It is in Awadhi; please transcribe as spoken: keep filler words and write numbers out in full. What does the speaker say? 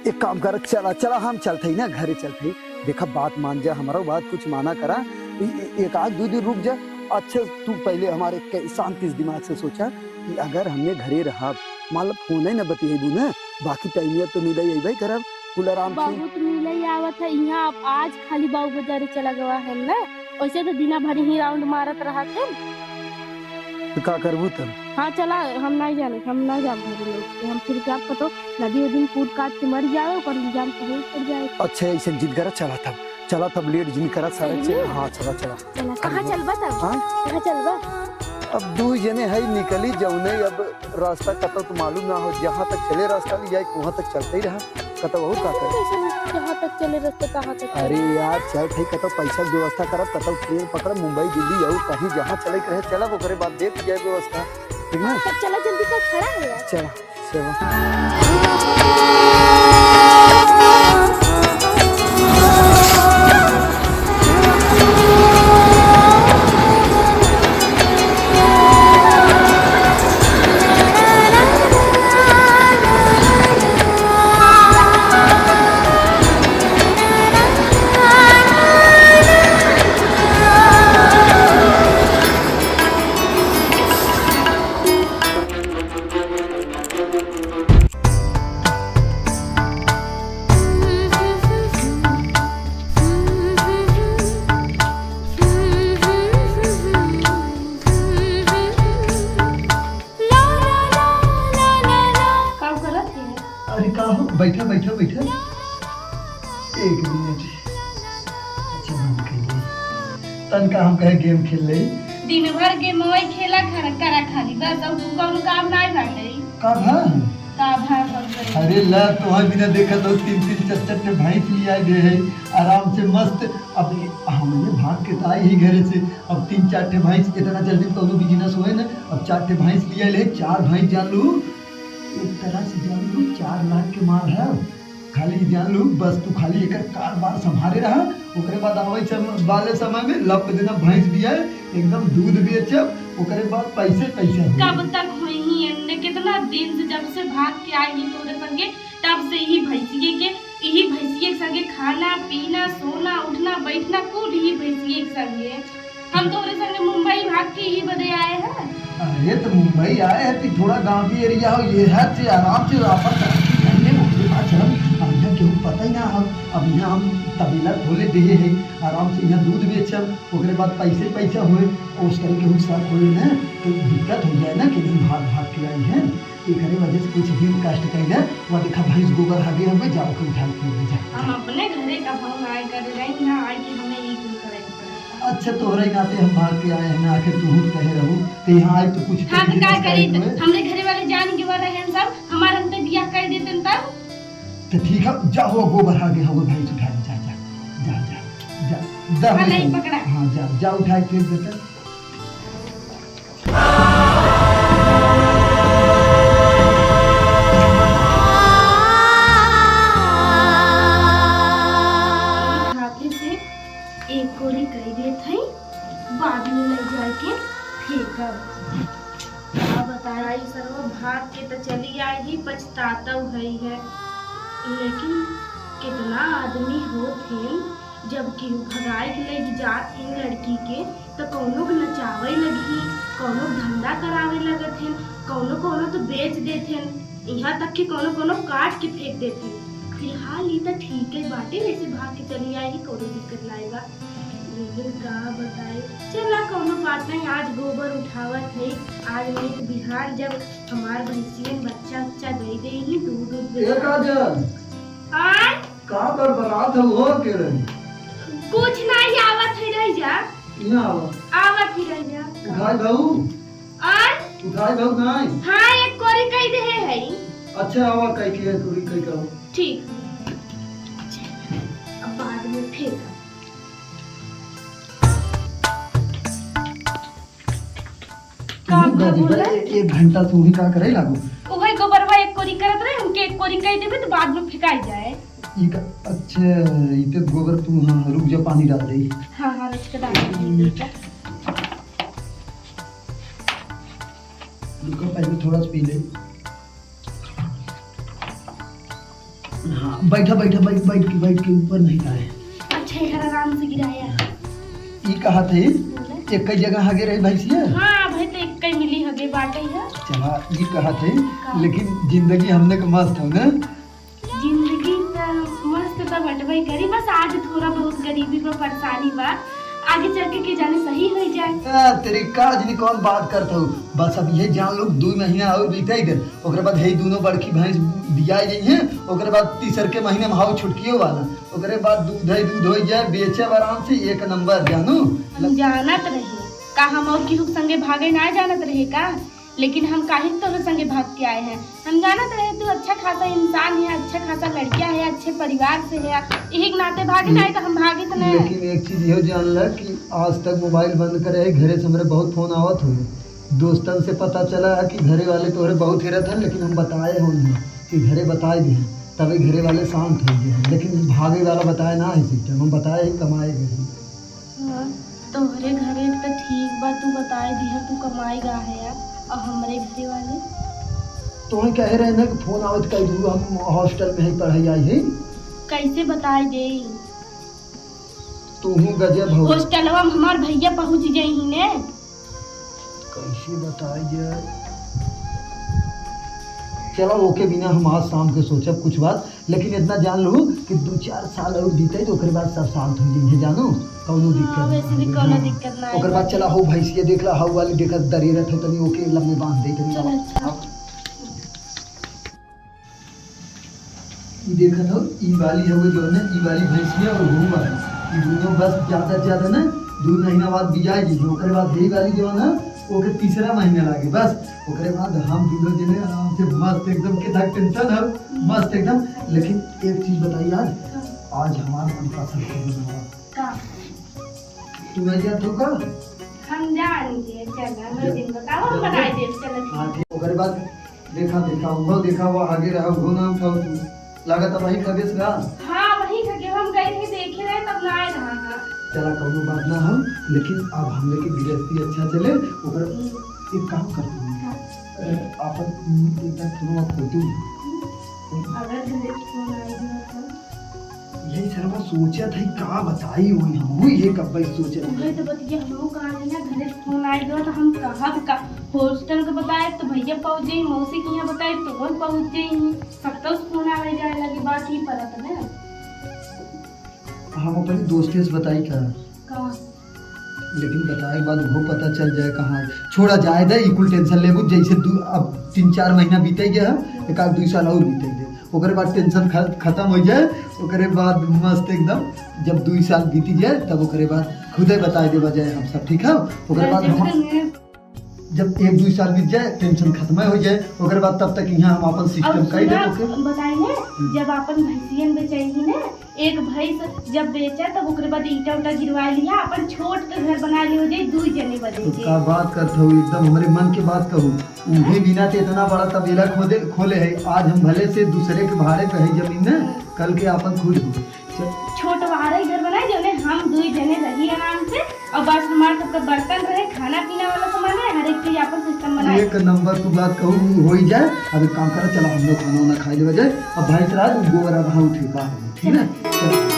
एक काम कर, चला, चला, हम चलत हई ना, घरे चलत हई। देखा, बात मान जा, हमारा बात कुछ माना करा। ए-, ए-, एक आध दो दिन रुक जा। अच्छा, तू पहले हमारे कै-, शांति से दिमाग से सोचा कि अगर हमने घरे रहब, मान लो फोन ही ना बतियेबू ना, बाकी टाइम तो मिले अइबे करब, कुल आराम से। बहुत मिले आवत है यहाँ। अब आज खाली बाबू बाजारे चला गवा है ना, वैसे तो दिना भर ही राउंड मारत रहत है। तो का करबू तब? हाँ, चला, हम नहीं जाने, हम नहीं जाब घरे लौट के। हम फिर क्या पतो नदी उदी में कूद काद के मर जाए, ओकर इल्जाम तो ही पड़ जाए। अच्छा, ऐसे जिन करा, चला तब, चला तब, लेट जिन करा, सारे चलिए। चल, हाँ, चला, चला। चला, कहाँ चलबा तब? हाँ? कहाँ चलबा? अब दू जने है, निकली जौने, अब रास्ता कतौ तो मालूम ना हो, जहाँ तक चले रास्ता ले जाए, वहाँ तक चलते ही रहा। कतौ और का करे? कैसे जहाँ तक चले रास्ता, तहाँ तक अरे चले। यार, चल ठीक, कतौ पैसा के व्यवस्था करब, कतौ ट्रेन पकड़ब, मुंबई, दिल्ली, और कहीं जहाँ चले के रहे, चलब, ओकरे बाद देख जाए व्यवस्था, ठीक ना? तब चला जल्दी, का खड़ा है यार। चला, चला। का करत है? अरे का हो, बैठा, बैठा, बैठा। एक मिनट। अच्छा, हम खेले। तनका हम कहे गेम खेल ले। दिन भर गेमवे खेला खर-, करा खाली, बस और तू कौनो काम नाई बाटे। का भा? का भा सब गए? अरे ला, तोहर बिना देखत हो, तीन तीन चार चार ठे भैंस लिया गए है, आराम से मस्त। अब हमने भाग के तो आई ही घरे से, अब तीन चार ठे भैंस, इतना जल्दी कौनो बिजनेस होए ना, अब चार ठे भैंस लिया ले, चार भैंस जान लू, एक तरह से जान लू, चार लाख के माल है। खाली जान लू, बस तू खाली एकर कारोबार संभारे रहा, ओकरे बाद आवे सम-, वाले समय में लप देना भैंस भी है, एकदम दूध बेचब, ओकरे बाद पैसे पैसे होई। कब तक होई ही एन्ने? कितना दिन से जब से भाग के आई ही तोरे संगे, तब से यही भैंसिए के, यही भैंसिए के संगे खाना, पीना, सोना, उठना, बैठना, कुल यही भैंसिए के संगे। हम तोरे संगे मुंबई भाग के यही बदे आए हैं। अरे, तो मुंबई आए हैं, तो थोड़ा गाँव की एरिया हो, ये है, से आराम से अपन तरक्की कर ले, ओकरे बाद चलम। अब यहाँ केहू पता ही ना, हम, अब यहाँ हम तबेला खोले देहे हैं, आराम से यहाँ दूध बेचब, ओकरे बाद पैसे पैसा होए, और उस तरह केहू शक होए ना, तो दिक्कत हो जाए ना कि नहीं भाग भाग के आई हैं। एकरे वजह से कुछ दिन कष्ट कइले, वह देखा भैंस गोबर हागे हवे, जाओ के उठाई के ले जा। हम अपने घरे का भाव ना आए कर रहे, यहाँ आए कि हमें ई कुल करे के पड़े। अच्छा, तोहरे नाते हम भाग के आए हैं ना, आखिर तू ही कहे रहू, ते यहाँ आए तो कुछ हाँ, तो तकलीफ का करी? हुए। हमरे घरे वाले जान के वर रहे हैं सब, हमारे अंते बियाह कर देते हैं तब। तो ठीक है, जा हो गोबर हागे हवे, भैंस उठा ले, जा, जा, जा, जा, जा, हाँ, नहीं पकड़ा। हाँ, जा, जा उठा के फेंक देते। हाथे से एक कोरी कई देत हई, बाद में ले जाके फेंकब। का बताई, सरवा भाग के त चली आई ही, पछतातौ हई है, लेकिन कितना आदमी होत हैं, जब केहू भगाए के लेके जात हैं लड़की के, त कौनो के नचावे लगही, कौनो के धंधा करावे लगत हैं, कौनो कौनो तो बेच देत हैं, यहाँ तक कि कौनो कौनो काट के फेंक देत हैं। फिलहाल ई त ठीक है बाटे, वैसे भाग के चली आई ही, कौनो दिक्कत नाई बा। लेकिन का बताई, चला कौनो बात नहीं, आज गोबर उठावत है, आज नहीं तो बिहान जब हमार भैंसियन बच्चा उच्चा दे दे ही, दूध दूध ए काजल, आय? का बरबरात है, हो के रही? कुछ नहीं, आवत है, रह जा। यहाँ आवा। आवत ही, रह जा। उठाई भाऊ। आय? उठाई भाऊ नहीं। हाँ, एक कोरी कई दे है। अच्छा, आवा, कई के कोरी कई का। ठीक। अब बाद में फेंकब। का तू भा दादी बोला? बा, एक घंटा तू ही का करे लागू? ओहे गोबरवा एक कोरी करत रहे, हमके एक कोरी कह देबे तो बाद में फेंकाई जाए। ई का, अच्छा, ई ते गोबर तू, हाँ, रुक जा, पानी डाल दे। हाँ, हाँ, रुक के डाल दे। रुको, पहले थोड़ा सा पी ले। हाँ, बैठा, बैठा, बैठ, बैठ के, बैठ के ऊपर नहीं आए। अच्छा, इधर आराम से गिराया। ई कहा थे, बोला। एक ही जगह हगे रही भैंसिया? हाँ, भाई तो एक ही मिली हगे बाटे है। चला, ई कहा थे, का? लेकिन जिंदगी हमने के मस्त हो ना? जिंदगी त मस्त त बटबे करी, बस आज थोड़ा बहुत गरीबी बा, परेशानी बा, आगे चल के के जाने सही हो जाए। आ, तेरे का जनी कौन बात करत हो? बस अब ये जान लो, दो महीना और बीते दे, ओकरे बाद हे दोनों बड़की भैंस बिया जाई हैं, ओकरे बाद तीसर के महीने में हाउ छुटकियो वाला, ओकरे बाद दूध ही दूध हो जाए, बेचे आराम से एक नंबर जानू। हम जानत रहे का, हम और केहू संगे भागे ना जानत रहे का? लेकिन हम काहे तोहरे संगे भाग के आए हैं? हम जानत रहे तू अच्छा खासा इंसान है, अच्छा खासा लड़किया है, अच्छे परिवार से है, यही के नाते भागे ना आए तो हम भागे तो नहीं। लेकिन एक चीज इहो जान ल कि आज तक मोबाइल बंद करे है, घरे से हमरे बहुत फोन आवत हुए, दोस्तन से पता चला है कि घरे वाले तोहरे बहुत हेरत हैं, लेकिन हम बताए हो नहीं कि घरे बताए दे, तबे घरे वाले शांत हो गए हैं। लेकिन भागे वाला बताए ना है सिस्टम, हम बताए ही कमाए गए हैं। हाँ, तोहरे घरे त ठीक बा, तू बताए दिहा, तू कमाई गा है यार, और हमरे घरे वाले? तोहे कहे रहे ना कि फोन आवत कह दू, हम हॉस्टल में ही पढ़ाई आई है। कैसे बताए दे? तू हूँ गजब हो। हॉस्टलवा में हमार भैया पहुँच जाई ही ने। कैसे बताए दे? चलो, ओके बिना हम आज शाम के सोचब कुछ बात। लेकिन इतना जान लू कि दो चार साल और बीते तो ओकरे बाद सब शांत हो जाइए, जानो, कौनो हाँ, दिक्कत ना वैसे भी होई, कौनो हाँ। दिक्कत ना ओकर आई। बाद चला हो भैंसिया देख ला, हाउ वाली देखा दरे रहत हो, तनी ओके लम्बे बांध दे तनी। चल, अच्छा। हाँ। ई देखत हो, ई वाली हवे जो ना, ई वाली भैंसिया और वो वाली, ई दोनों बस ज्यादा से ज्यादा ना दो महीना बाद बिया जी, ओकरे बाद यही वाली जो है ना, ओके तीसरा महीना लागे बस। ओकरे बाद हम दोनों जने आराम से मस्त एकदम, के धक टेंशन है, मस्त एकदम। लेकिन एक चीज बताई यार, आज हमार मन पसंद के बनावा। का? तू नहीं जात हो का? हम जान लिए, चल, हम जा। दिन बताओ, हम जा। बताई देब, चल, ठीक। हाँ, ठीक। ओकरे बाद देखा, देखा, वो देखा, वो आगे रहा, वो ना उठाओ तू। लागत अब वही खगेस का? हाँ, वही खगे, हम गए थे, देखे रहे, तब ना आए रहा था। चला, कौनो बात ना हो, लेकिन अब हमने के गृहस्थी अच्छा चले, ओकर हम्म। एक काम कर तू। हाँ। अ, आपन, हम्म, एक बार फोन आप कर दू। हम्म। अगर घरे फोन आ गया तो? यही सरवा सोचत है, का बताई होई हम, हुई है कब भाई सोचत है। उहे तो बतिया हमहू कहा है ना, घरे फोन आ गया तो हम कहब का? हॉस्टल के बताए तो भैया पहुँच जाई, मौसी के यहाँ बताए तो वो पहुँच जाई। सब तो फोन आवे जाए लगी, बात ही परत ना। हम अपने दोस्ते से बताई का? का? लेकिन बताए के बाद वो पता चल जाए कहाँ है। छोड़ा जाए दे, ई कुल टेंशन लेबू, जैसे दू, अब तीन चार महीना बीते गया है, एक आध दू साल और बीते दे, ओकरे बाद टेंशन ख-, खत्म हो जाए, ओकरे बाद मस्त एकदम जब दू साल बीती जाए तब ओकरे बाद खुदे बताए देबा जाए हम सब, ठीक है? ओकरे बाद हम जब एक दू साल बीत जाए, टेंशन खत्म हो जाए, ओकरे बाद तब तक यहाँ हम अपन सिस्टम और कर सुना, देबो के। बताई ने, हम्म। जब अपन भैंसियन बेचाई ने, एक भैंस जब बेचा तब ओकरे बाद ईटा उटा गिरवा लिया, अपन छोट के घर बना लियो जे दू जने बदे तो के। का बात करत हो, एकदम हमरे मन के बात कहू। उहे बिना ते इतना बड़ा तबेला खोदे, खोले है, आज हम भले से दूसरे के भाड़े पे है जमीन ने, कल के आपन खुद हो। छोटवारे घर बनाए, जौने हम दुई जने रही आराम से, और बस हमार सबके बर्तन रहे, खाना पीना वाला सामान रहे, हर एक चीज आपन सिस्टम बनाए। एक नंबर तू बात कहू, हो ही जाए। अब एक काम करा, चला हम लोग खाना वाना खाए लेवे जाए। अब भाई चला, तू गोबर अब हाँ उठे बाहर में, ठीक है? चला।